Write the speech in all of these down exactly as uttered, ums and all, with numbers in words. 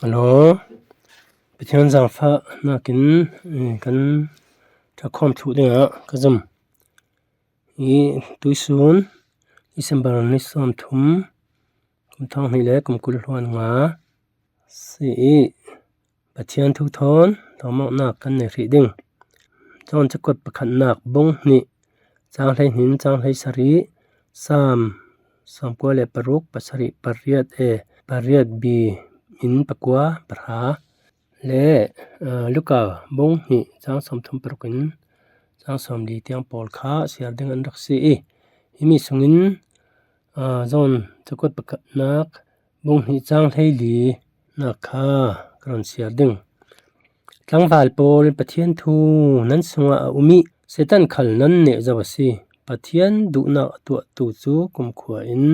Hello. Pathian zangfah nakin, eh, kan ṭha khawm thluh dingah ka zum. I tuisun December ni sawmthum, kum thang hnih le kum kul hluan nga si i, Pathian thu thawn thawmawknak kan nei hrih ding. John cakuat pakhatnak bung hnih, cang hleihnih in cang hleisarih, Sam sawmkua le paruk, pasarih pariat A, pariat B in pakua, pahra le, aa, Luka bung hnih cang sawmthum paruk in cang sawmli tiang pawl kha siar ding an rak si i, himi sungin, aa, John cakuat pakhatnak bung hnih cang hleili nak kha ka rawn siar ding. Tlangval pawl, Pathian thu nan sungah a um i, Satan khal nan neh zo a si. Pathian duhnak a tuahtu cu kumkhua in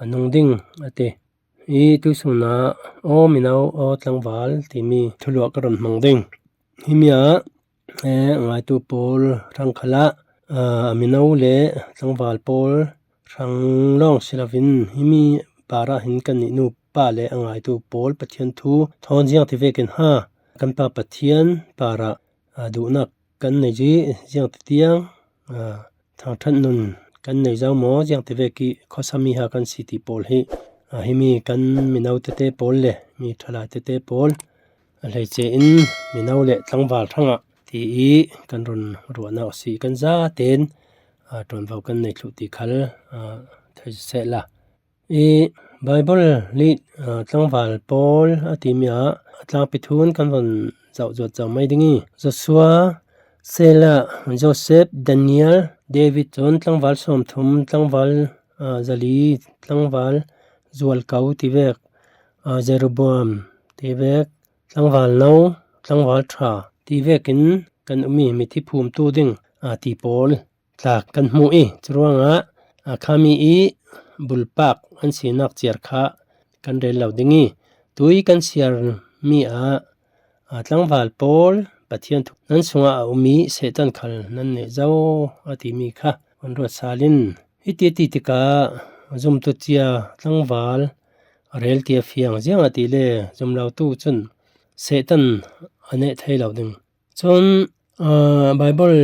a nung ding, a ti. I tuisunah, aw mino, aw tlangval timi thuluak ka rawn hmang ding. Himi ah, eh, ngaitu pawl hrang khalah, ah, a mino le tlangval pawl hrang lawng si lovin, himi parah hin kan nih nu pa le a ngaitu pawl Pathian thu thawn ziang ti vekin ha, kan Pa Pathian parah, ah, duhnak kan nei zi, ziang ti tiang, ah, thangṭhat nun kan nei zo maw, ziang ti vek i khawsa mi ha kan si ti pawl hi, ah, himi kan mino tete pawl le mi ṭhalai tete pawl a hleice in mino le tlangval hrangah ti i kan rawn ruahnak a si, kan zaten, ah, ṭuanvo kan nei thluh ti khal, ah, thei sehla. I Bible lih, aa, tlangval pawl a timi ah a tlangpi thun kan von zoh zuat zo mai ding i, Joshua, Sela, Joseph, Daniel, David, cun tlangval sawmthum, tlangval, aa, zali, tlangval zualko ti vek, aa, Jeroboam ti vek, tlangval no, tlangval ṭha ti vekin kan um i, mithi phumtu ding, aa, ti pawl tlak kan hmu i, curuangah, aa, khami i bulpak an sinak ciar kha kan rel lo ding i, tui kan siar mi ah, aa, tlangval pawl Pathian thu nan sungah a um i, Satan khal nan neh zo a timi kha kan ruat sal in, hiti a ti tikah zumtu cia tlangval a rel ti a fiang, ziangahtile zum lotu cun Satan a neh thei lo ding. Cun, aa, Bible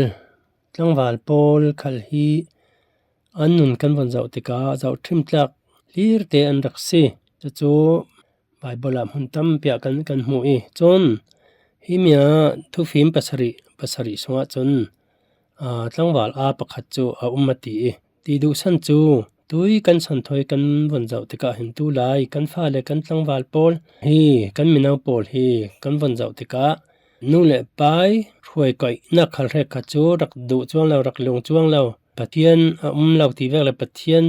tlangval pawl khal hi an nun kan von zoh tikah zohṭhim tlak hlirte an rak si. Cucu Bible ah hmun tampi ah kan, kan hmu i, cun himi ah thufim pasarih, pasarih sungah cun, aa, tlangval aa pakhat cu a um a ti i, ti duhsan cu tui kan santhawi kan von zoh tikah hin tulai kan fale kan tlangval pawl hi, kan mino pawl hi kan von zoh tikah nu le pai hruai koihnak khal hrekkhat cu rak duh cuang lo, rak lung cuang lo, Pathian a um lo ti vek le Pathian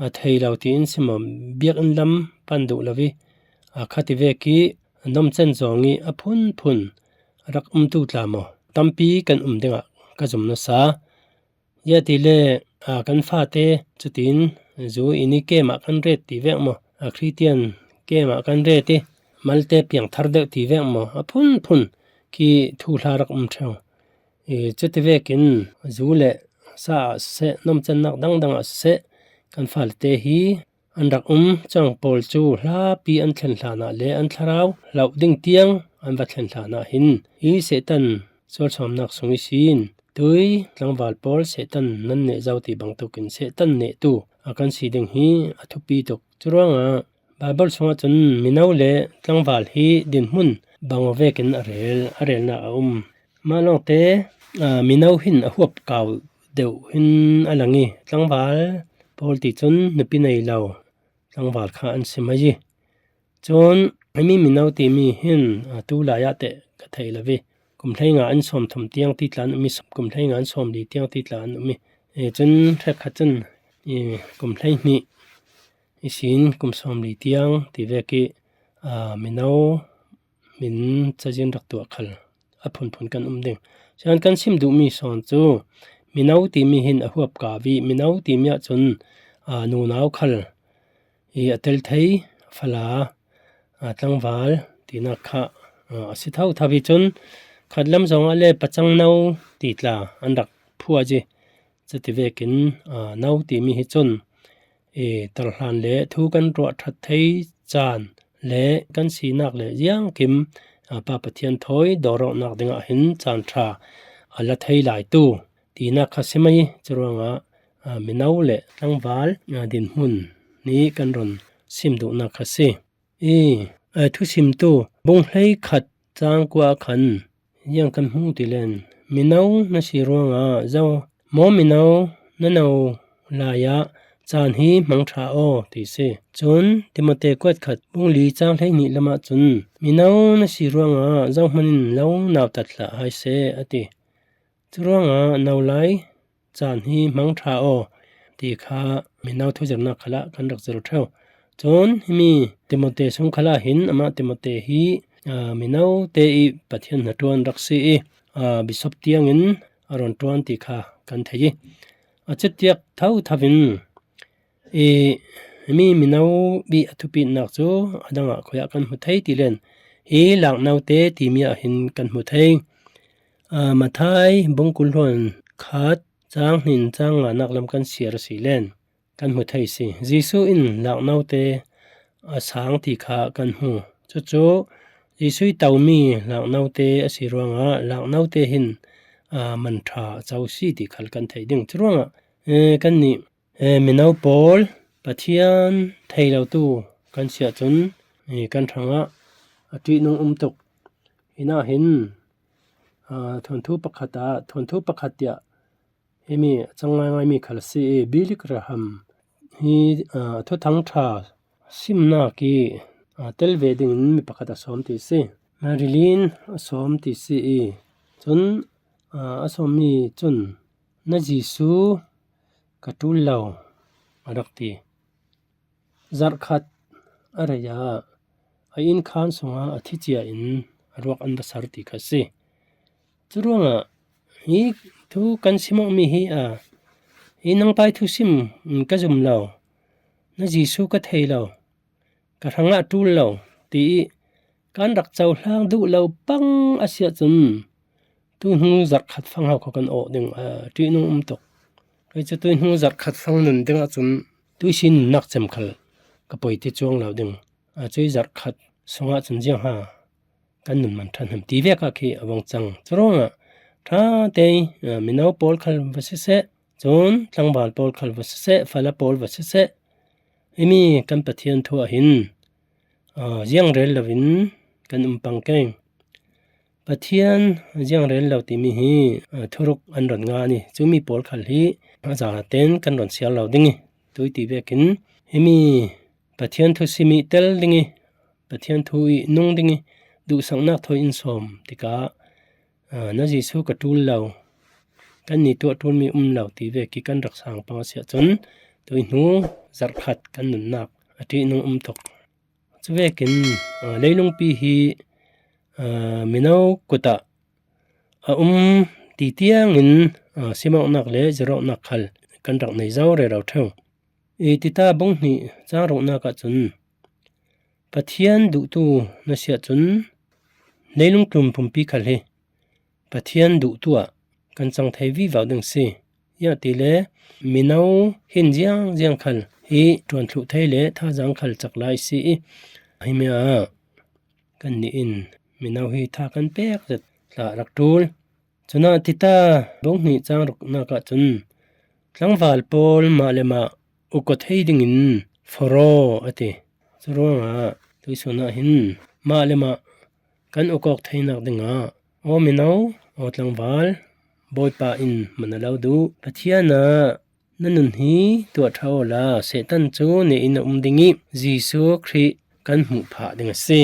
a thei lo tiin si maw, biakinn lam pan duh lo i, a khati vek i a nomcen zawng i a phunphun rak umtu tla maw, tampi kan um dingah ka zum nasa. Ziahtile, aa, kan fate cutin zu in i kem ah kan ret ti vek maw, a Khristian kem ah kan ret i, malte piangthar deuh ti vek maw, a phunphun khi thuhla rak um ṭheu. I, cuti vekin zu le sa ah siseh, nomcennak dangdang ah siseh, kan fale te hi an rak um cang pawl cu hlapi an thlen hlanah le an thlarau hloh ding tiang an va thlen hlanah hin hi Satan sualsawmnak sung ihsin tui tlangval pawl Satan nan neh zo ti bangtukin Satan nehtu a kan si ding hi a thupi tuk. Curuangah Baibal sungah cun mino le tlangval hi dinhmun bang aw vekin a rel, a relnak a um. Mah lawngte, aa, mino hin a huap kau deuh hin a lang i, tlangval pawl ti cun nupi nei lo tlangval kha an si mai i. Cun himi mino timi hin, aa, tu lai ah teh ka thei lo i, kum hleinga an sawmthum tiang ti tla an um i, kum hleinga an sawmli tiang ti tla an um i. E, cun hrekkhat cun, e, kum hleihnih ihsin kum sawmli tiang ti vek i, aa, mino min cazin rak tuah khal a phunphun kan um ding. Cun kan sim duhmi sawn cu mino timi hin a huap kau i, mino timi ahcun, aa, nunau khal i a tel thei, fala, aa, tlangval tinak kha, aa, a si thotho i, cun khat lam zongah le pacang no ti tla an rak phuah i, cuti vekin, aa, no timi hi cun, i, tarhlan le thu kan ruah ṭhat thei caan le kan sinak le ziangkim, aa, Pa Pathian thawi dawrawhnak dingah hin caan ṭha a la thei lai tu tinak kha si mai. Curuangah, aa, mino le tlangval, aa, dinhmun nih kan rawn sim duhnak kha si. I, aa, thusimtu bung hleikhat cang kua ah khan ziang kan hmu ti len, mino na si ruangah zo, maw mino na no lai-ah caan hi hmang ṭha aw ti si. Cun Timote kuatkhat bung li cang hleihnih lamah cun mino na si ruangah zohman in lo nautat hlah hai seh a ti. Curuangah no lai caan hi hmang ṭha aw ti kha mino thuzirnak khalah kan rak zir ṭheu. Cun himi Timote sung khalah hin amah Timote hi, aa, minote ih Pathian hnaṭuan rak si ih, aa, bishop tiangin a rawn ṭuan ti kha kan thei ih, a cutiak thotho in i, himi mino bik a thupitnak cu a dangah khuiah kan hmu thei ti len, hi laknote timi ah hin kan hmu thei. Aa, Matthai bung kul hluan khat cang hnih in cang nganak lam kan siar a si len kan hmu thei si. Jesuh in laknote a sang ti kha kan hmu. Cucu Jesuh ih tomi laknote a si ruangah laknote hin, aa, man ṭha a co si ti khal kan thei ding. Curuangah, ee, kannih, ee, mino pawl Pathian thei lotu kan si ahcun, ee, kan hrangah a ṭihnung um tuk. Hinah hin, aa, thuanthu pakhat ah, thuanthu pakhat tiah himi a cang ngaingaimi khal a si ih, Billy Graham hi, aa, Thuthang ṭha simnak ih, aa, tel ve dingin mi pakhat a sawm ti si. Marilyn a sawm ti si ih, cun, aa, a sawmmi cun, na Jesuh ka ṭul lo, a rak ti. Zarhkhat a rei ah a innkhan sungah a thi cia in a ruak an va ser ti kha si. Curuangah hi thu kan sim awkmi hi a, hi nangpa ih thusim ka zum lo, na Jesuh ka thei lo, ka hrangah ṭul lo, ti ih kan rak cohlang duh lo pang a si ahcun, tuihnu zarhkhat fang hau kha kan awh ding, aa, ṭihnung um tuk. Kei cu tuihnu zarhkhat fang nun ding ahcun tuihsi nunnak cem khal ka poi ti cuang lo ding. Aa, cuih zarhkhat sungah cun ziangha kan nun man ṭhan hnam ti vek ah khi a vung cang. Curuangah ṭha te, aa, mino pawl khal va siseh, cun tlangval pawl khal va siseh, fala pawl va siseh, himi kan Pathian thu ah hin, aa, ziangrel loin kan um pang keng. Pathian ziangrel lo timi hi, aa, thuruk an rawn ngan ih, cumi pawl khal hi a zaten kan rawn siar lo ding ih, tuih ti vekin himi Pathian thusim ih tel ding ih, Pathian thu ih nung ding ih, duhsaknak thawi in sawm tikah, aa, na Jesuh ka ṭul lo, kannih tuah ṭulmi um lo ti vek ih kan rak sang pang a si ahcun, tuihnu zarhkhat kan nunnak a ṭihnung um tuk. Cuvekin, aa, leilungpi hi, aa, mino kut ah a um ti tiangin, aa, sim awknak le zir awknak khal kan rak nei zo rero ṭheu. I Tita bung hnih cang ruknak ahcun Pathian duhtu na si ahcun leilung tlun pumpi khal hi Pathian duhtu ah kan cang thei vivo ding si. Ziangahtile mino hin ziangziang khal hi ṭuan thluh thei le thazaang khal cak lai si ih, himi ah kannih in mino hi tha kan pek zet hlah rak ṭul. Cunah Tita bung hnih cang ruknak ahcun tlangval pawl mah le mah uk aw thei dingin forh aw a ti. Curuangah tuihsun ah hin mah le mah kan uk awk theinak dingah, aw mino, aw tlangval, Bawipa in man a lo duh Pathian ah na nun hi tuah ṭha awla Satan cu ne in a um ding ih Jesuh Khrih kan hmuh phah ding a si.